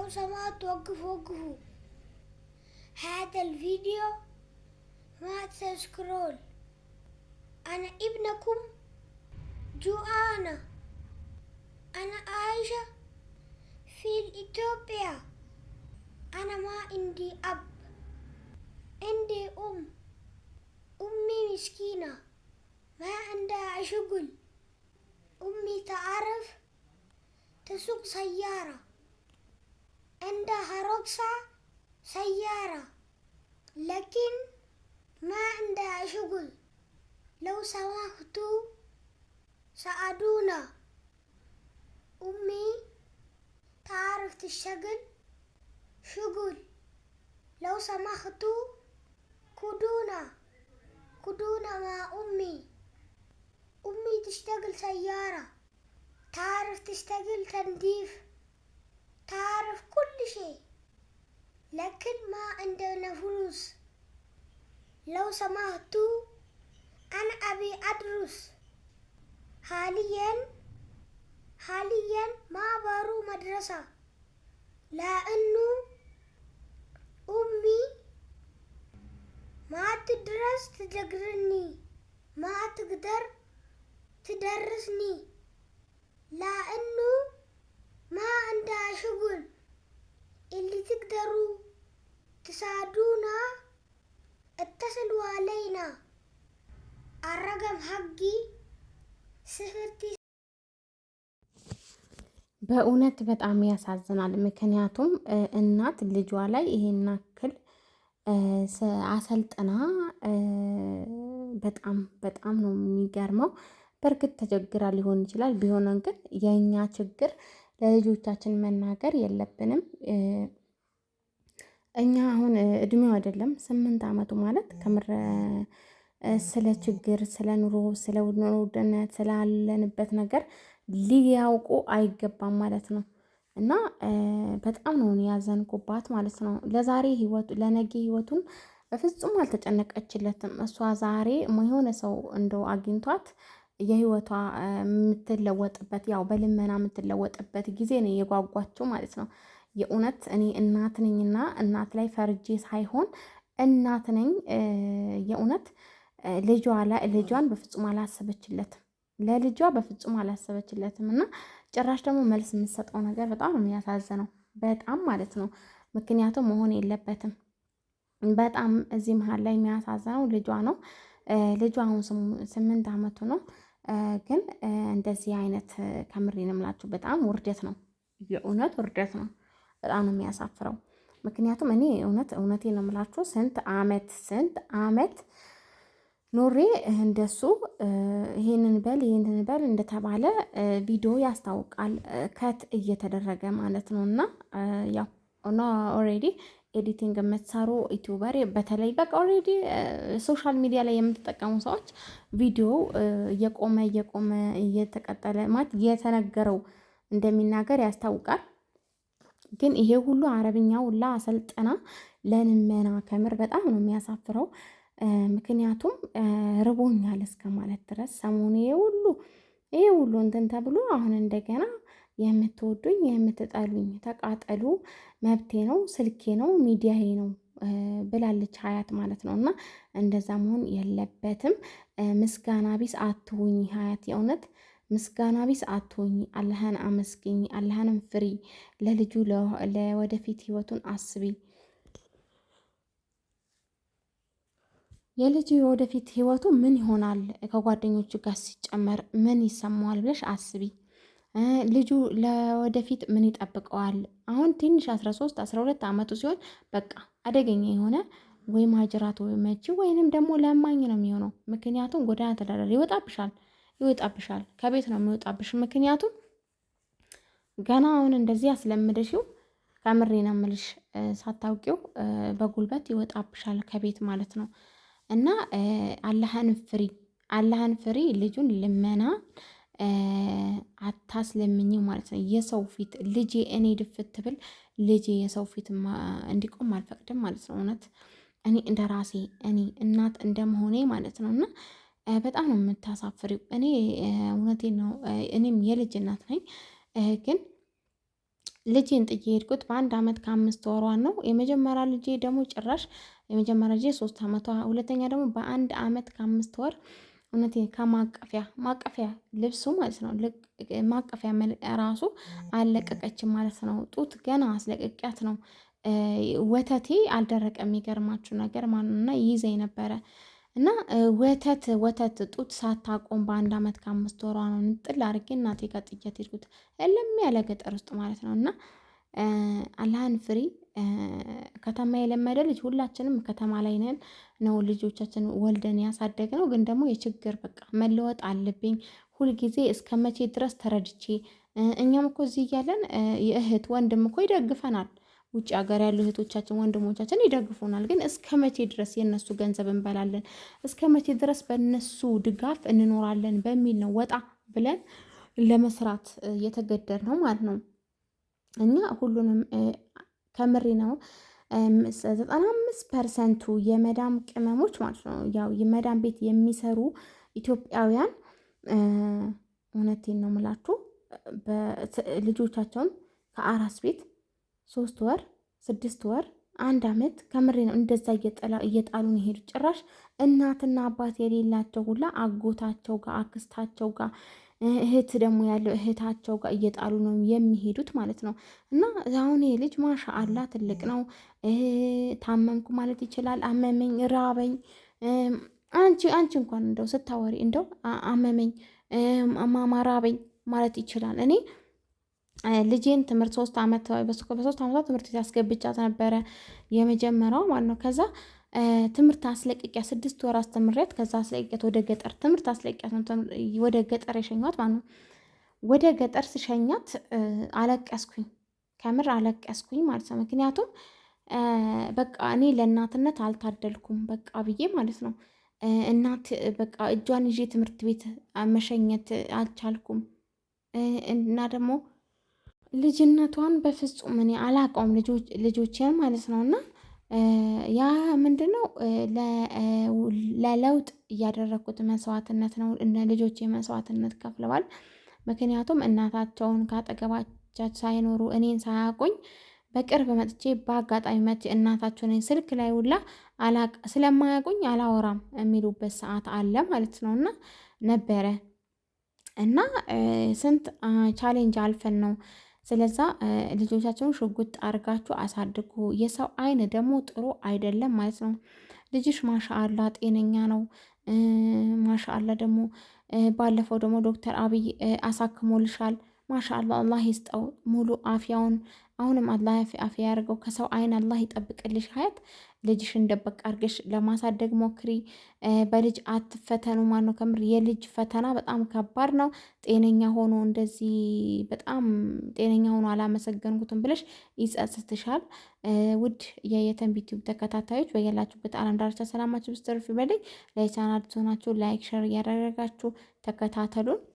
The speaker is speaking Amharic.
لو سمحت وقفوا وقفوا هذا الفيديو، ما تسكرول. أنا ابنكم جوعانة. أنا عايشة في إثيوبيا. أنا ما عندي أب، عندي أم. أمي مسكينة، ما عندها شغل. أمي تعرف تسوق سيارة، عندها رخصة سيارة، لكن ما عندها شغل. لو سمحتوا ساعدونا. أمي تعرف تشتغل شغل. لو سمحتوا خدونا، خدونا مع أمي. أمي تشتغل سيارة، تعرف تشتغل تنظيف، تعرف كل شيء، لكن ما عندنا فلوس. لو سمحتوا أنا أبي أدرس. حاليا حاليا ما بروح مدرسة لأنه أمي ما تدرس تجرني، ما تقدر تدرسني لأنه ما عندها شغل. اللي تقدروا تساعدونا اتصلوا علينا. الرقم حقي 0 በእውነት በጣም ያሳዝናል። ምክንያቱም እናት ልጇ ላይ ይሄን ያክል አሰልጥና በጣም በጣም ነው የሚገርመው። በእርግጥ ተቸግራ ሊሆን ይችላል። ቢሆንም ግን የእኛ ችግር ለልጆቻችን መናገር የለብንም። እኛ አሁን እድሜው አይደለም 8 አመቱ ማለት ከምር ስለ ችግር፣ ስለ ኑሮ፣ ስለ ኑሮ ውድነት፣ ስላለንበት ነገር ሊያውቁ አይገባም ማለት ነው። እና በጣም ነው ያዘንኩባት ማለት ነው። ለዛሬ ህይወቱ ለነገ ህይወቱን በፍጹም አልተጨነቀችለትም። እሷ ዛሬ የሆነ ሰው እንደው አግኝቷት የህይወቷ የምትለወጥበት ያው በልመና የምትለወጥበት ጊዜ ነው የጓጓቸው ማለት ነው። የእውነት እኔ እናት ነኝና እናት ላይ ፈርጄ ሳይሆን እናት ነኝ። የእውነት ልጇ ላይ ልጇን በፍጹም አላሰበችለትም። ለልጇ በፍጹም አላሰበችለትም። እና ጭራሽ ደግሞ መልስ የምትሰጠው ነገር በጣም ነው የሚያሳዝነው፣ በጣም ማለት ነው። ምክንያቱም መሆን የለበትም። በጣም እዚህ መሀል ላይ የሚያሳዝነው ልጇ ነው። ልጇ አሁን 8 አመቱ ነው። ግን እንደዚህ አይነት ከምሬ ነው የምላችሁ በጣም ውርደት ነው። የእውነት ውርደት ነው። በጣም ነው የሚያሳፍረው። ምክንያቱም እኔ እውነት እውነቴን ነው የምላችሁ ስንት አመት ስንት አመት ኖሬ እንደሱ ይሄንን በል ይሄንን በል እንደተባለ ቪዲዮ ያስታውቃል cut እየተደረገ ማለት ነው። እና ያው እና already editing የምትሰሩ YouTuber በተለይ በቃ already social media ላይ የምትጠቀሙ ሰዎች ቪዲዮ እየቆመ እየቆመ እየተቀጠለ ማለት የተነገረው እንደሚናገር ያስታውቃል። ግን ይሄ ሁሉ አረብኛ ሁላ አሰልጥና ለልመና ከምር በጣም ነው የሚያሳፍረው። ምክንያቱም ርቦኛል እስከ ማለት ድረስ ሰሞኑ ይሄ ሁሉ ይሄ ሁሉ እንትን ተብሎ አሁን እንደገና የምትወዱኝ የምትጠሉኝ ተቃጠሉ፣ መብቴ ነው፣ ስልኬ ነው፣ ሚዲያዬ ነው ብላለች ሀያት ማለት ነው። እና እንደዛ መሆን የለበትም። ምስጋና ቢስ አትሁኝ ሀያት፣ የእውነት ምስጋና ቢስ አትሁኝ። አላህን አመስግኝ፣ አላህንም ፍሪ። ለልጁ ለወደፊት ህይወቱን አስቢ። የልጁ የወደፊት ህይወቱ ምን ይሆናል፣ ከጓደኞቹ ጋር ሲጨመር ምን ይሰማዋል ብለሽ አስቢ። ልጁ ለወደፊት ምን ይጠብቀዋል? አሁን ትንሽ 13 12 አመቱ ሲሆን በቃ አደገኛ የሆነ ወይ ማጅራት ወይ መቺ ወይንም ደግሞ ለማኝ ነው የሚሆነው። ምክንያቱም ጎዳና ተዳዳሪ ይወጣብሻል፣ ይወጣብሻል፣ ከቤት ነው የሚወጣብሽ። ምክንያቱም ገና አሁን እንደዚህ ያስለምደሽው ከምሬ ነው የምልሽ፣ ሳታውቂው በጉልበት ይወጣብሻል ከቤት ማለት ነው። እና አላህን ፍሪ፣ አላህን ፍሪ። ልጁን ልመና አታስለምኝው ማለት ነው። የሰው ፊት ልጄ እኔ ድፍት ብል ልጄ የሰው ፊት እንዲቆም አልፈቅድም ማለት ነው። እውነት እኔ እንደ ራሴ እኔ እናት እንደመሆኔ ማለት ነው። እና በጣም ነው የምታሳፍሪው። እኔ እውነቴን ነው። እኔም የልጅ እናት ነኝ። ግን ልጄን ጥዬ ሄድኩት በ1 አመት ከ5 ወሯ ነው። የመጀመሪያ ልጄ ደግሞ ጭራሽ የመጀመሪያ ልጄ 3 አመቷ፣ ሁለተኛ ደግሞ በ1 አመት ከ5 ወር እውነቴን ከማቀፊያ ማቀፊያ ልብሱ ማለት ነው ማቀፊያ ራሱ አልለቀቀችም ማለት ነው። ጡት ገና አስለቅቂያት ነው። ወተቴ አልደረቀም የሚገርማችሁ ነገር ማለት ነው። እና ይይዘኝ ነበረ እና ወተት ወተት ጡት ሳታቆም በ1 አመት ከ5 ወሯ ነው ንጥል አድርጌ እናቴ ጋር ጥያት ሄድኩት። እልም ያለ ገጠር ውስጥ ማለት ነው። እና አላህን ፍሪ። ከተማ የለመደ ልጅ ሁላችንም ከተማ ላይ ነን ነው ልጆቻችን ወልደን ያሳደግነው። ግን ደግሞ የችግር በቃ መለወጥ አለብኝ ሁልጊዜ እስከ መቼ ድረስ ተረድቼ። እኛም እኮ እዚህ እያለን የእህት ወንድም እኮ ይደግፈናል። ውጭ ሀገር ያሉ እህቶቻችን ወንድሞቻችን ይደግፉናል። ግን እስከ መቼ ድረስ የእነሱ ገንዘብ እንበላለን? እስከ መቼ ድረስ በእነሱ ድጋፍ እንኖራለን? በሚል ነው ወጣ ብለን ለመስራት የተገደድነው ማለት ነው። እኛ ሁሉንም ከምሬ ነው 95%ቱ የመዳም ቅመሞች ማለት ነው ያው የመዳም ቤት የሚሰሩ ኢትዮጵያውያን እውነቴን ነው የምላችሁ ልጆቻቸውን ከአራስ ቤት 3 ወር 6 ወር 1 አመት ከምሬ ነው እንደዛ እየጣሉ ነው የሄዱት። ጭራሽ እናትና አባት የሌላቸው ሁላ አጎታቸው ጋር አክስታቸው ጋር እህት ደግሞ ያለው እህታቸው ጋር እየጣሉ ነው የሚሄዱት ማለት ነው። እና አሁን ይሄ ልጅ ማሻአላ ትልቅ ነው። ታመምኩ ማለት ይችላል። አመመኝ፣ ራበኝ። አንቺ አንቺ እንኳን እንደው ስታወሪ እንደው አመመኝ፣ ማማ ራበኝ ማለት ይችላል። እኔ ልጄን ትምህርት 3 አመት በ3 አመቷ ትምህርት ቤት አስገብቻት ነበረ የመጀመሪያው ማለት ነው። ከዛ ትምህርት አስለቅቂያት 6 ወር አስተምሬያት ከዛ አስለቅቂያት ወደ ገጠር ትምህርት አስለቅቂያት ነው ወደ ገጠር የሸኟት ማለት ነው። ወደ ገጠር ስሸኛት አለቀስኩኝ፣ ከምር አለቀስኩኝ ማለት ነው። ምክንያቱም በቃ እኔ ለእናትነት አልታደልኩም በቃ ብዬ ማለት ነው። እናት በቃ እጇን ይዤ ትምህርት ቤት መሸኘት አልቻልኩም። እና ደግሞ ልጅነቷን በፍጹም እኔ አላውቀውም ልጆቼን ማለት ነው። እና ያ ምንድነው ለለውጥ እያደረኩት መስዋዕትነት ነው። እነ ልጆቼ መስዋዕትነት ከፍለዋል። ምክንያቱም እናታቸውን ካጠገባቸው ሳይኖሩ እኔን ሳያውቁኝ በቅርብ መጥቼ በአጋጣሚ መጥቼ እናታቸው ነኝ ስልክ ላይ ሁላ ስለማያውቁኝ አላወራም የሚሉበት ሰዓት አለ ማለት ነው። እና ነበረ እና ስንት challenge አልፈን ነው። ስለዛ ልጆቻቸውን ሽጉጥ አድርጋችሁ አሳድጉ። የሰው አይን ደግሞ ጥሩ አይደለም ማለት ነው። ልጅሽ ማሻአላ ጤነኛ ነው። ማሻአላ ደግሞ ባለፈው ደግሞ ዶክተር አብይ አሳክሞልሻል። ማሻአላ አላህ ይስጠው ሙሉ አፍያውን። አሁንም አላህ አፍያ ያርገው። ከሰው አይን አላህ ይጠብቅልሽ። ሀያት ልጅሽን ደበቅ አድርገሽ ለማሳደግ ሞክሪ። በልጅ አትፈተኑ። ማነው ከምር የልጅ ፈተና በጣም ከባድ ነው። ጤነኛ ሆኖ እንደዚህ በጣም ጤነኛ ሆኖ አላመሰገንኩትም ብለሽ ይጸጽትሻል። ውድ የየተንቢ ቲዩብ ተከታታዮች በያላችሁበት ዓለም ዳርቻ ሰላማችሁ ብዝት ትርፍ ይበልኝ። ለቻናል ሆናችሁ like፣ share እያደረጋችሁ ተከታተሉን።